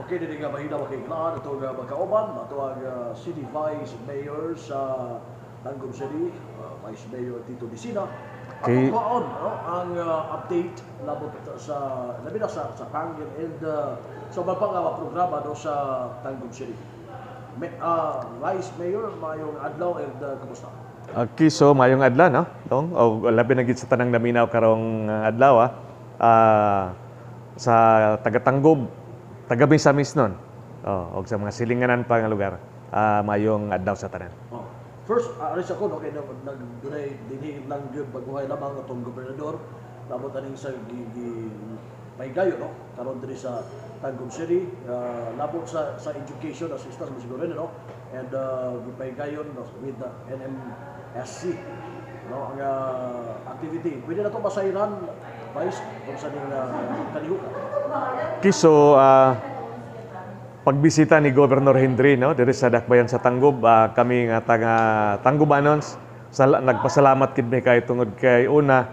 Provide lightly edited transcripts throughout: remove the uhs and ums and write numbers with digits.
Okay, dili nga mahina makiglaan ato nga magkauban ato ang City Vice Mayor sa Tangub City, Vice Mayor Tito Bisina. Okay. Atong kuhaon, no, ang update labot sa labi na sa Pangil and sa uban pa nga mga programa, no, sa Tangub City. Vice Mayor, maayong adlaw and kumusta? Okay, so mayong adlaw, no? Dong, o labi na gid sa tanang naminaw karong adlaw ah. Sa taga-Tanggob, taga Misamis nun. Oh, og sa mga silinganan pa nga lugar. Mayong adlaw sa tanan. Oh. First, aris ako, no, kay nag nag dunay dinhi lang gyud baguhay lamang atong gobernador labot aning sa gi, gi paygayo, no, karon diri sa Tangub City, labot sa education assistance mo siguro, no, and gipaygayon, no, with the NMSC, no, ang activity. Pwede na to masayran, Vice, kung sa ning kalihukan? Okay, so pagbisita ni Governor Henry, no, diri sa Dakbayan sa Tangub, kami nga taga Tanggubanons nagpasalamat kid mi kay tungod kay una,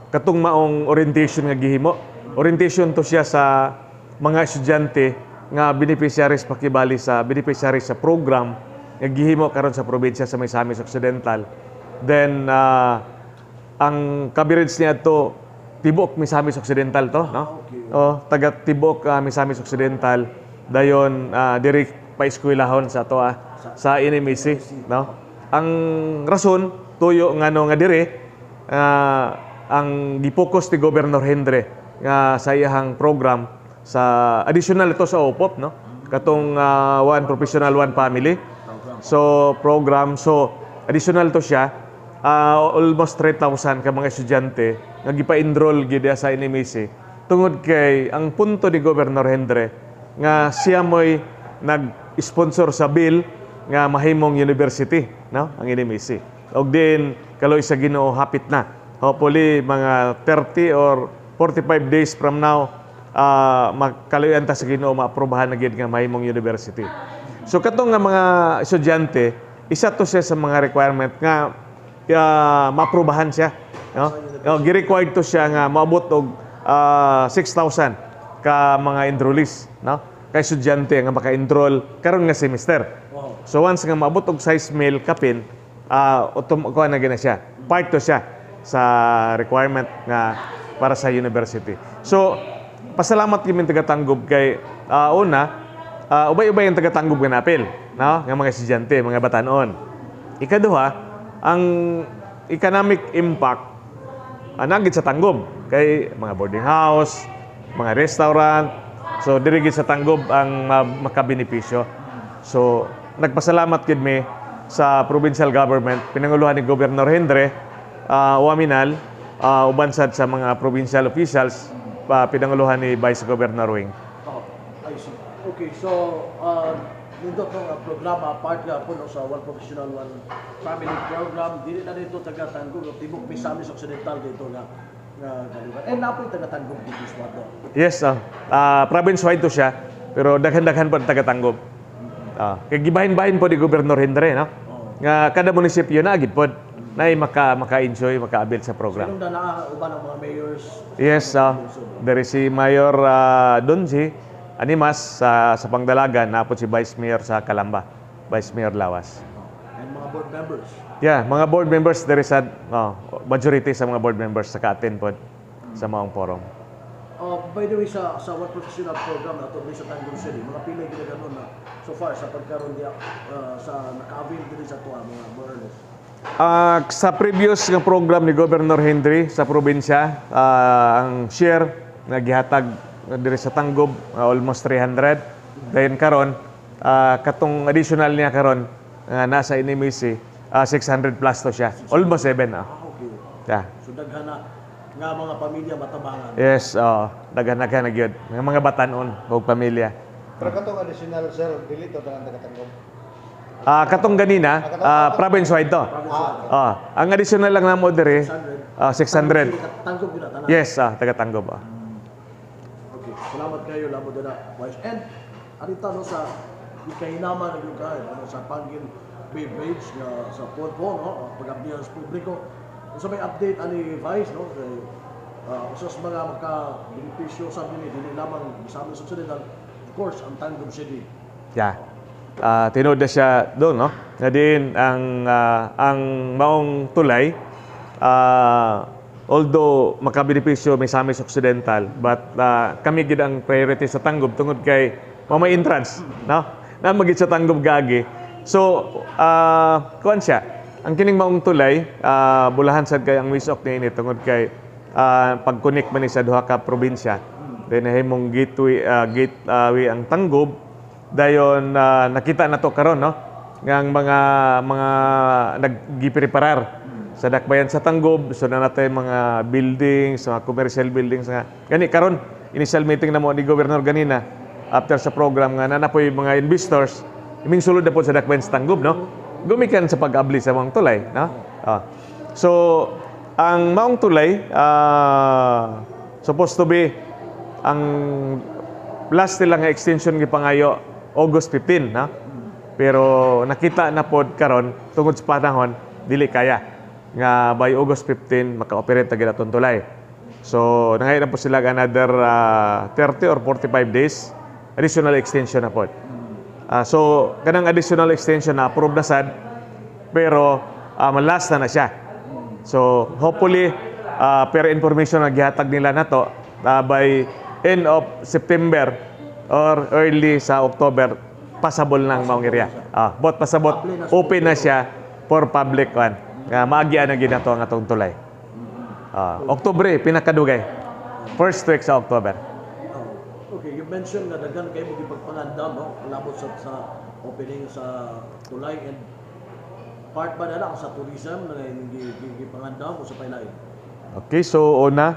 katong maong orientation nga gihimo. Orientation to siya sa mga estudyante nga beneficiaries, pakibali sa beneficiaries sa program nga gihimo karon sa probinsya sa Misamis Occidental. Then ang coverage niya to tibuok Misamis Occidental to, no? Oh, taga tibuok Misamis Occidental dayon diri pa eskwelahon sa ato sa NMAC, no? Ang rason tuyo ngano nga diri, ang gipokus ni Governor Hendre nga sa iyahang program sa additional ito sa OPOP, no, katong One Professional One Family so program. So additional to siya, almost 3,000 ka mga estudyante nga gipa-enroll gid sa NMAC tungod kay ang punto ni Governor Hendre nga siya mo'y nag-sponsor sa bill nga mahimong university, no, ang NMAC. Og din kaloy sa Ginoo, hapit na, hopefully mga 30 or 45 days from now, makaloyan ta sa Ginoo, maaprubahan na gid nga mahimong university. So katong nga mga estudyante, isa to siya sa mga requirement nga maaprubahan siya, no? Oh, gi-required to siya nga maabot og 6,000 ka mga enrollees, no, kay estudyante nga maka-enroll karon nga semester. So once nga maabot og size mil kapin, kuha na gina siya. Part to siya sa requirement nga para sa university. So pasalamat kami taga-Tanggob kay una, ubay-ubay ang taga-Tanggob nga napil, no? Nga mga estudyante, mga batanon. Ikaduha, ang economic impact nagit sa Tanggob kay mga boarding house, mga restaurant. So diri gid sa Tanggob ang makabenepisyo. So nagpasalamat gid mi sa provincial government pinanguluhan ni Governor Hendre Oaminal, uban sad sa mga provincial officials pa pinanguluhan ni Vice Governor Wing. Oh, I see. Okay, so nindot tong programa, part nga po, no, sa One Professional One Family Program. Dili na dito taga Tangub, tibok Misamis Occidental dito nga nga kaliwan. And napoy taga Tangub dito sa no. Yes, province wide to siya, pero daghan-daghan pa taga Tanggob. Kay gibahin-bahin po ni Governor Hendre, no? Nga kada munisipyo na gid pod nay maka-enjoy, maka-avail sa program. Sinong na uban ang mga mayors? Yes, there is si Mayor Donji Animas sa Pangdalagan, napod si Vice Mayor sa Calamba, Vice Mayor Lawas. Oh, and mga board members. Yeah, mga board members there is a oh, majority sa mga board members sa ka-attend pod sa maong forum. By the way, sa One Professional Program na ito sa Tangub City, mga pila ginaganon na so far sa pagkaroon niya sa naka-avail diri sa tuwa, mga more or less? Sa previous nga program ni Governor Henry sa probinsya, ang share nga gihatag diri sa Tanggob, almost 300. Then karon, katong additional niya karon nga nasa NMAC, 600 plus to siya. Almost 7. Ah, okay. Yeah. So daghan na nga mga pamilya matabangan. Yes, daghan-daghan na gyud. Mga mga batanon ug pamilya. Pero katong additional, sir, dili to tanan taga-Tanggob? Katong ganina, province wide to. Ah, Ang additional lang namo diri, 600. 600. Tangub yun na, tanan. Yes, taga Tanggob. Okay, salamat kayo lamo na, Vice. And arita, no, sa ikahinaman na yung kayo, ano, sa Pangil Bay Bridge nga sa Ponpo, no, pag-abdihan sa publiko. Sa may update ani, Vice, no, kay Usa sa mga maka-benepisyo sa dinhi, dili lamang Misamis Occidental, of course, ang Tangub City. Yeah. Tinuod na siya doon, no? Na din ang maong tulay, although makabenepisyo Misamis Occidental, but kami gid ang priority sa Tangub tungod kay mao may entrance, no? Na magid sa Tangub gagi. So, kuan siya. Ang kining maong tulay, bulahan sad kay ang MisOcc niini tungod kay pag-connect man ni sa duha ka probinsya. Then nahimong gateway ang Tangub. Dayon nakita na to karon, no, nga ang mga naggipreparar sa dakbayan sa Tangub, so na natay mga buildings, mga commercial buildings nga. Gani karon initial meeting na mo ni Governor ganina after sa program nga na po'y mga investors iming sulod na po sa dakbayan sa Tangub, no? Gumikan sa pag-abli sa mga tulay, no? Ah. So ang maong tulay supposed to be ang last nila nga extension gipangayo August 15, no? Pero nakita na pod karon tungod sa panahon dili kaya nga by August 15 maka-operate na gid atong tulay. So nangayo na po sila og another 30 or 45 days additional extension na pod. So kanang additional extension na approve na sad, pero last na na siya. So hopefully per information na gihatag nila nato by end of September or early sa October passable ng maong area. Bot pasabot open na siya for public one. Nga maagian na gid nato ang atong tulay. Oktubre pinakadugay. First week sa October. Oh, okay, you mentioned nga daghan kayo mo gipagpangandam, no, kalabot sa opening sa tulay, and part ba na lang sa tourism na gipangandam o sa pailain? Okay, so una,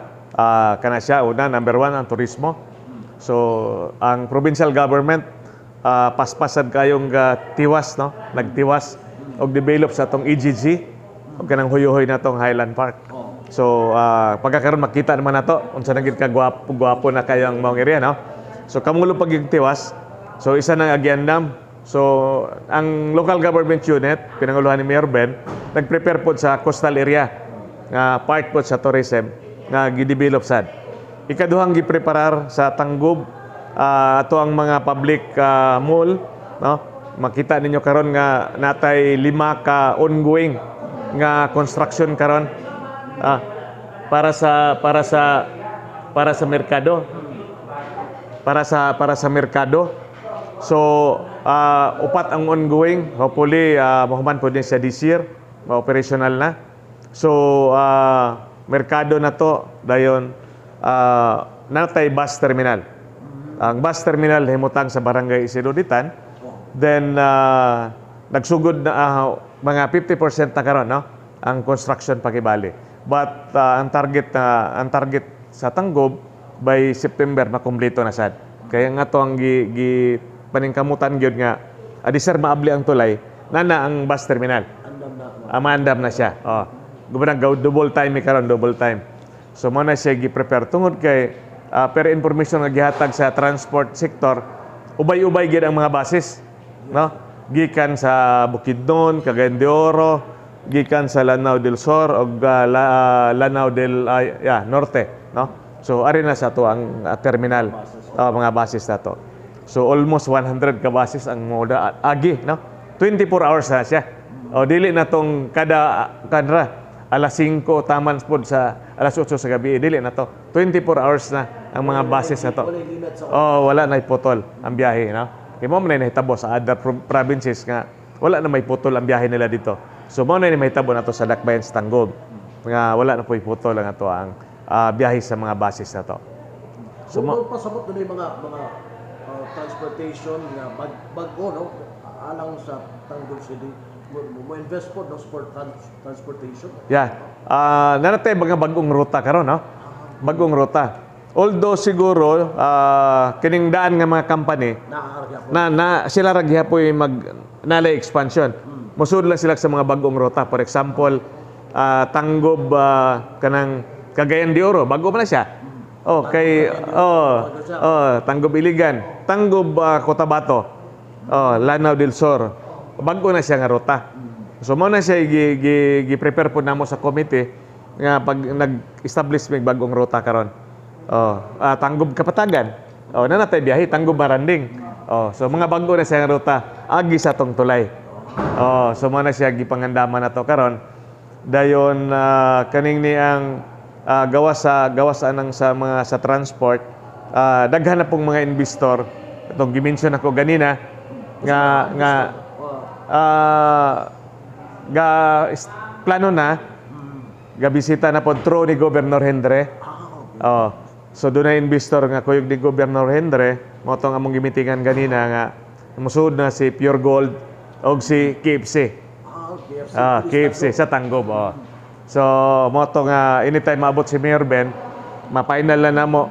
kana siya, una, number one, ang turismo. So, ang provincial government, paspasad kayong tiwas, no? Nagtiwas og develop sa atong EGG, og kanang huyohoy na tong Highland Park. So, pagkakaroon makita naman nato unsa na gid ka gwapo, gwapo na kayo ang maong area, no? So, kamulo pag tiwas. So, isa nang agiandam. So, ang local government unit, pinanguluhan ni Mayor Ben, nag-prepare po sa coastal area nga part po sa tourism nga gidevelop sad. Ikaduhang gipreparar sa Tangub ato ang mga public mall, no? Makita ninyo karon nga natay lima ka ongoing nga construction karon para sa merkado, para sa merkado. So, upat ang ongoing. Hopefully, mahuman po din siya this year. Ma-operational na. So, merkado na to, dayon, natay bus terminal. Ang bus terminal himutang sa Barangay Isidro Ditan. Then, nagsugod na mga 50% na karon, no? Ang construction pakibali. But ang target sa Tanggob by September makumpleto na sad. Kaya nga to ang gi paningkamutan gyud nga adi sir maabli ang tulay nana ang bus terminal. Andam na. Maandam na siya. Oh. Gubana gaw double time mi karon, double time. So mo na siya gi-prepare tungod kay per information nga gihatag sa transport sector, ubay-ubay gid ang mga buses, no? Gikan sa Bukidnon, Cagayan de Oro, gikan sa Lanao del Sur og Lanao del yeah, Norte, no? So ari na sa to ang terminal, mga buses na to. So almost 100 ka buses ang moda agi, no? 24 hours na siya. O dili na tong kada kadra alas 5 taman pod sa alas 8 sa gabi, dili na to. 24 hours na ang mga buses na to. Wala limit sa Oh, wala na iputol ang biyahe, no? Kay mo man na nahitabo sa other provinces nga wala na may putol ang biyahe nila dito. So mo na ni mahitabo na to sa Dakbayan sa Tanggob. Nga wala na po iputol ang ato ang biyahe sa mga buses na to. So, pasabot na yung mga transportation nga bag-o, no, alang sa Tangub City mo invest po, no, for transportation. Yeah. Nanatay mga bagong ruta karon, no? Bagong ruta. Although siguro kining daan nga mga company Naaarya po. Na na sila ra gihapoy mag nalay expansion. Musud lang sila sa mga bagong ruta. For example, Tanggob kanang Cagayan de Oro, bago pa na siya. Oh, kay oh, Tanggob Iligan, Tanggob Cotabato. Oh, Lanao del Sur. Bago na siya nga ruta. So mo na siya gi prepare po namo sa committee Nga pag nag-establish may bagong ruta karon. Oh, Tanggob Kapatagan. Oh, naa na tay biyahe Tanggob Maranding. Oh, so mga bago na siyang ruta agi sa atong tulay. Oh, so mao na siya gipangandaman nato karon. Dayon kaning ni ang gawas anang sa mga sa transport, daghan na pong mga investor itong gimension ako ganina nga nga ga plano na gabisita na pod through ni Governor Hendre. Oh. So doon na investor nga kuyog ni Governor Hendre, mao tong among gimitingan ganina nga musuod na si Pure Gold og si KFC. Ah, KFC. Ah, KFC sa Tanggob. Oh. So mao to nga anytime maabot si Mayor Ben, ma-final na namo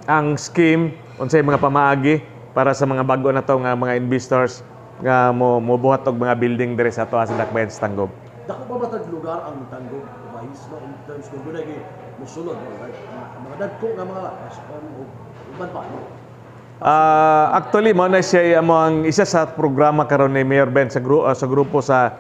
ang scheme, unsay mga pamaagi para sa mga bago na to nga mga investors nga mo mobuhat og mga building diri sa atoa sa Dakbayan sa Tanggob. Dako pa ba tag lugar ang Tanggob, Vice, no, in terms kung dunay kay musulod, no, right? Mga dagko nga mga SM o uban pa, no? Actually, mao na siya amo ang isa sa programa karon ni Mayor Ben sa grupo sa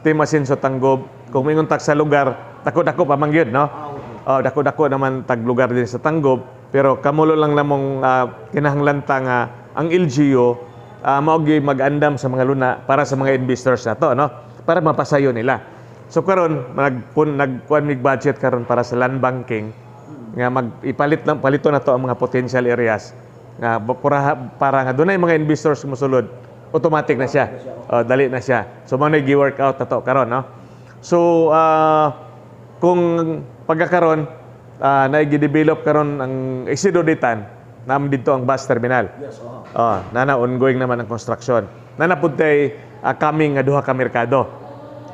Team Asenso Tanggob. Kung mingon tag sa lugar, dako-dako pa man gyud, no? Ah, okay. Oh, dako-dako naman tag lugar din sa Tanggob, pero kamulo lang namong kinahanglan ta nga ang LGU mao gyud mag-andam sa mga luna para sa mga investors nato, no? Para mapasayo nila. So karon nagkuan mig budget karon para sa land banking nga mag ipalit lang palito na to ang mga potential areas nga para nga dunay mga investors musulod, automatic na siya. Oh, dali na siya. So mao na gi-work out na to karon, no? So kung pagkakaron naigi-develop karon ang Isidro Ditan nam didto ang bus terminal. Oh, nana ongoing naman ang construction. Nana pud tay coming nga duha ka merkado.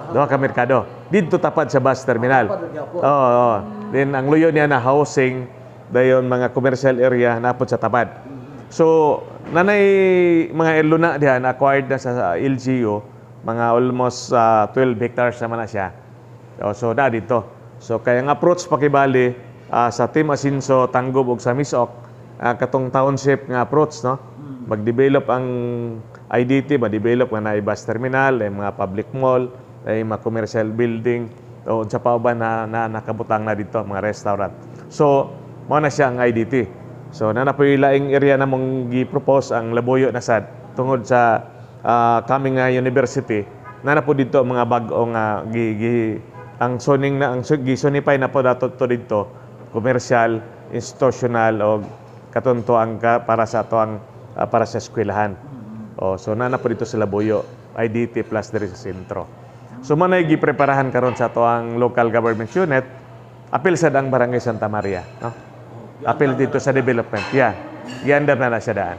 Duha ka merkado. Didto tapad sa bus terminal. Tapad gyapon. Oo. Then ang luyo niya na housing, dayon mga commercial area napod sa tapad. So, nanay mga luna diha na acquired na sa LGU, mga almost 12 hectares naman na siya. Oh, so na dito. So kaya ang approach pakibali sa Team Asinso, Tanggob ug sa MisOcc, katong township nga approach, no? Mag-develop ang IDT, ma-develop nga naay bus terminal, ay mga public mall, ay mga commercial building, o unsa pa ba na nakabutang na dito, mga restaurant. So, mao na siya ang IDT. So, naa na po'y laing area na mong gi-propose ang Labuyo na sad tungod sa coming nga university. Naa na po dito ang mga bag-o nga gi, gi ang zoning na ang gi-zonify na po dato to dito, commercial, institutional o katunto ang para sa ato ang para sa eskwelahan. Oh, so naa na po dito sa Labuyo, IDT plus diri sa sentro. So mao na gipreparahan karon sa ato ang local government unit, apil sad ang Barangay Santa Maria, no? Apil dito sa development. Yeah. Giandam na na siya daan.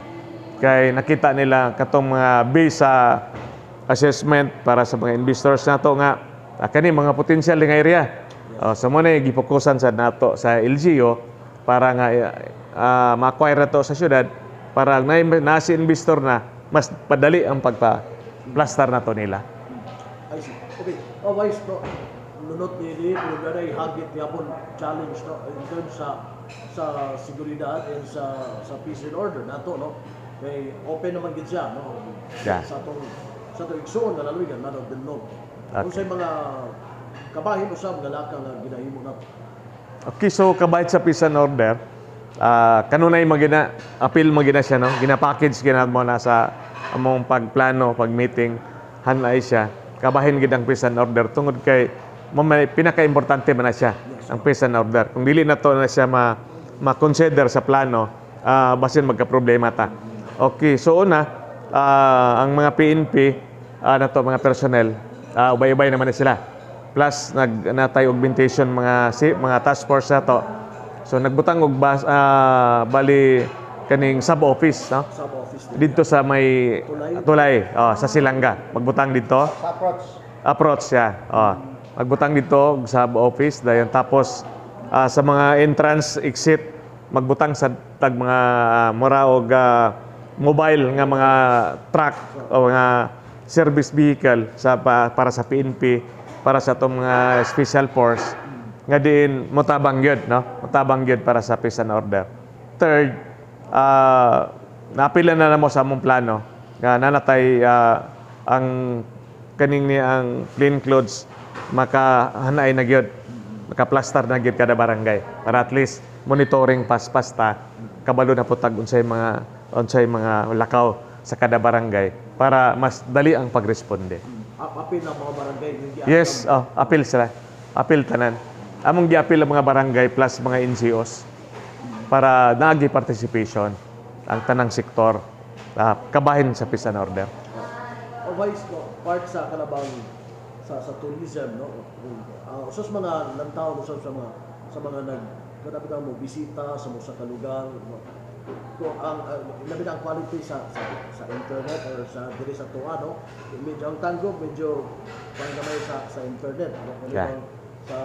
Kay nakita nila katong mga base sa assessment para sa mga investors nato nga kani mga potential nga area. Oh, so mao na gipokusan sa nato sa LGU para nga ma-acquire na to sa syudad para na si investor na mas padali ang pagpa-plaster na to nila. I see. Okay. Oh, Vice, no, nunot ni ni pero dunay hagit yapon challenge, no, in terms sa seguridad and sa peace and order nato, no, kay open naman gid siya, no, sa atong igsuon nga lalawigan, Lanao del Norte. Unsay mga kabahin usab nga lakang nga ginahimo nato? Okay, so kabait sa peace and order, kanunay magina appeal magina siya, no? Gina-package gina mo na sa among pagplano, pag-meeting, hanay siya. Kabahin gid ang peace and order tungod kay mo may pinaka-importante man na siya ang peace and order. Kung dili na to na siya ma ma-consider sa plano, basin magka-problema ta. Okay, so una, ang mga PNP na to mga personnel, ubay-ubay naman na sila. Plus nag natay augmentation mga si, mga task force na to. So nagbutang og bali kaning sub office, no? Sub office din. Dito sa may Tulay? Tulay, oh, sa Silanga. Magbutang dito. Sa approach. Approach siya. Oh. Magbutang dito og sub office dayon tapos sa mga entrance exit magbutang sa tag mga mura og mobile nga mga truck o mga service vehicle para sa PNP, para sa atong mga special force nga diin motabang gyud, no, motabang gyud para sa peace and order. Third, napila na namo sa among plano nga nanatay ang kaning ni ang plain clothes makahanay na gyud. Nakaplastar na gyud kada barangay para at least monitoring paspas ta, kabalo na po tag unsay mga lakaw sa kada barangay para mas dali ang pagresponde. Apil ang mga barangay yung Yes, oh, apil sila. Apil tanan. Among giapil ang mga barangay plus mga NGOs para naagi participation ang tanang sektor kabahin sa peace and order. O Vice, no, part sa kanabang sa tourism, no, usas mga lantaw, usas sa mga nag kanabang mo bisita sa mo sa kalugar, no? Kung ang labi na ang quality sa internet or sa diri sa tuwa, no, medyo ang Tangub medyo panggamay sa internet, no? Kung sa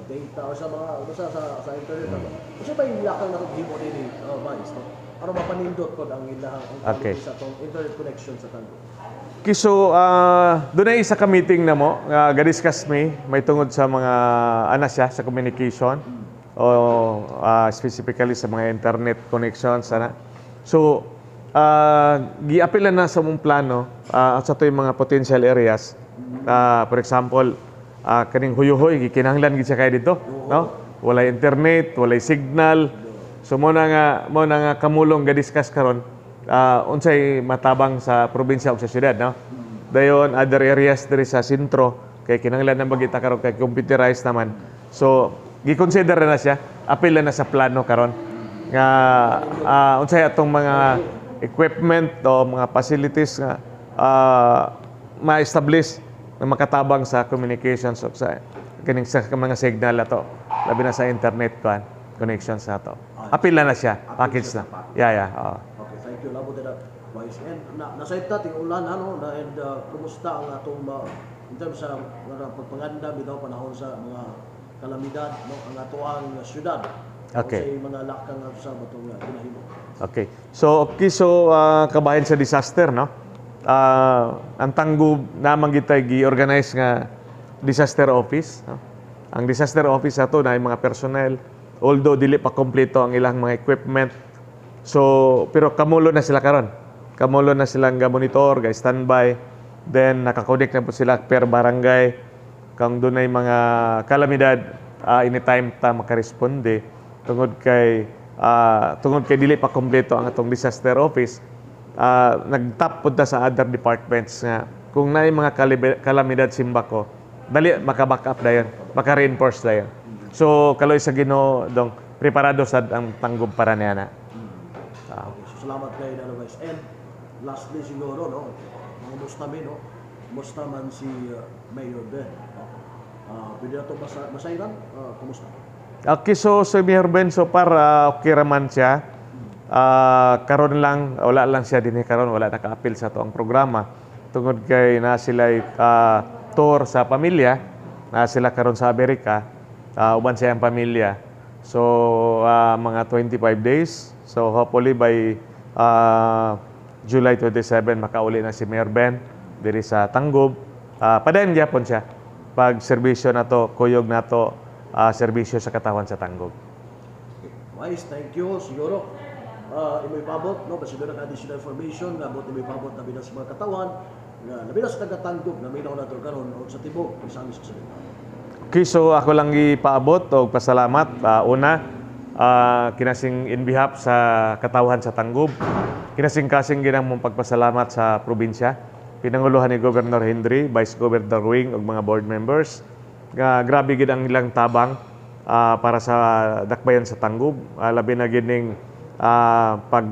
data or sa mga basta sa internet, ano. Unsa ba yung lakang na himo nini, Vice, no, aron mapanindot pod ang ilahang ang quality sa atong internet connection sa Tangub? Okay, so doon ay isa ka meeting na mo, nga ga-discuss mi may tungod sa mga ana siya sa communication o specifically sa mga internet connections ana. So giapil na sa mong plano sa to yung mga potential areas. For example, kaning Huyuhoy, gikinahanglan gid siya kay dito, no? Walay internet, walay signal. So mo na nga kamulong ga-discuss karon unsay matabang sa probinsya ug sa syudad, no? Dayon other areas diri sa sentro kay kinahanglan na magita karon kay computerized naman. So gi-consider na siya, apil na sa plano karon nga unsay atong mga equipment o mga facilities nga ma-establish na makatabang sa communications ug sa kining sa mga signal ato, labi na sa internet kuan connections nato. Apil na siya, package na. Yeah, oo. Okay, thank you. Labo na, Vice. And nasa ita ting ulan, ano na, and kumusta ang atong in terms sa mga pagpanganda bitaw panahon sa mga kalamidad, no, ang atoang syudad? Unsay mga lakang ato sa batong ginahimo? Okay. So, okay, so kabahin sa disaster, no? Ang Tangub namang gitay gi-organize nga disaster office, no? Ang disaster office ato na mga personnel, although dili pa kompleto ang ilang mga equipment. So, pero kamulo na sila karon. Kamulo na silang ga monitor, ga standby. Then nakakonect na po sila per barangay. Kung dunay mga kalamidad, anytime ta makaresponde tungod kay dili pa kompleto ang atong disaster office, nagtap pud ta sa other departments nga kung naay mga kalamidad simbako, dali maka-back up dayon, maka-reinforce dayon. So kaloy sa Ginoo dong, preparado sad ang Tangub para niya na. Okay, so salamat kay na, Vice. And lastly siguro, no, mga musta mi, no? Musta man si Mayor Ben, no? Pwede na ito masayran? Kumusta? Okay, so si Mayor Ben so far okay raman siya. Karon lang wala lang siya dinhi karon, wala naka-apil sa ato ang programa tungod kay na sila tour sa pamilya, na sila karon sa Amerika, uban sa iyang pamilya. So mga 25 days. So hopefully by July 27 makauli na si Mayor Ben diri sa Tangub. Padayon gyapon siya pag serbisyo nato, kuyog nato, serbisyo sa katawhan sa Tangub. Vice, thank you. Siguro, imoy pabot, no? Basta doon ang additional information, nga abot imoy pabot na bilang sa mga katawan, nga labi na sa taga-Tangub, na minaw na ito karon o sa tibok, isang sa salita. Okay, so ako lang ipaabot og pasalamat. Una, kinasing in behalf sa katawhan sa Tangub, kinasing-kasing ginang mong pagpasalamat sa probinsya. Pinanguluhan ni Governor Henry, Vice Governor Wing ug mga board members. Nga grabe gid ang ilang tabang para sa dakbayan sa Tangub. Labi na gid ning pag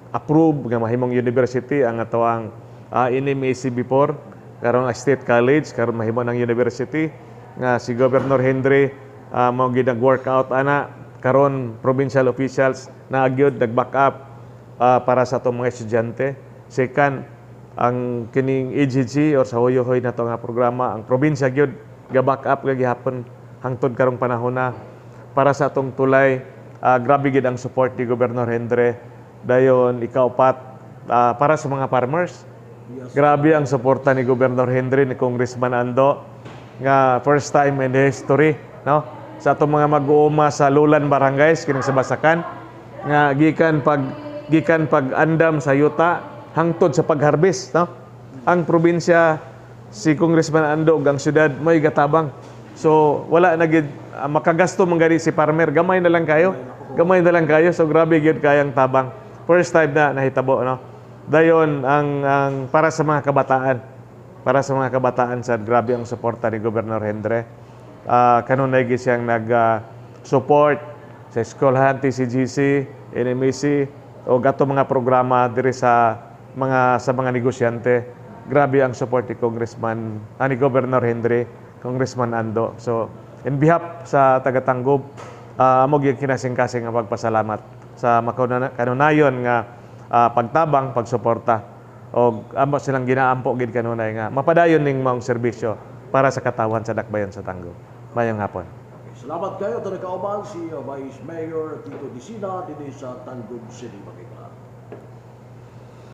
approve nga mahimong university ang atoang NMAC before, karong State College, karon mahimo ng university, nga si Governor Henry mao gid nag-workout ana. Karon provincial officials na gyud nag-back up para sa atong mga estudyante. Second, ang kining EGG or sa Hoyohoy na to nga programa, ang probinsya gyud ga-back up gihapon hangtod karong panahon na. Para sa atong tulay, grabe gid ang support ni Governor Henry. Dayon ikaupat, para sa mga farmers, grabe ang suporta ni Governor Henry, ni Congressman Ando, nga first time in the history, no, sa atong mga mag-uuma sa Lulan barangays kining sa Basakan, nga gikan pag andam sa yuta hangtod sa pagharvest, no, ang probinsya, si Congressman Ando ug ang syudad may gatabang. So wala na gid makagasto man gani si farmer, gamay na lang kayo. Gamay na lang kayo. So grabe gyud kayang tabang. First time na nahitabo, no. Dayon ang para sa mga kabataan. Para sa mga kabataan sad, grabe ang suporta ni Governor Hendre. Kanunay gyud siyang nag support sa eskwelahan, TCGC, NMAC o gato mga programa diri sa mga negosyante. Grabe ang support ni Congressman, ni Governor Hendre, Congressman Ando. So, in behalf sa taga-Tangub, amo gyud kinasing-kasing nga pagpasalamat sa makanunayon nga pagtabang, pagsuporta o amo silang ginaampo gid kanunay nga mapadayon ning maong serbisyo para sa katawhan sa Dakbayan sa Tangub. Mayong hapon. Okay, salamat kayo. Ito nagkauban si Vice Mayor Tito Disina dinhi sa Tangub City. Makikilala.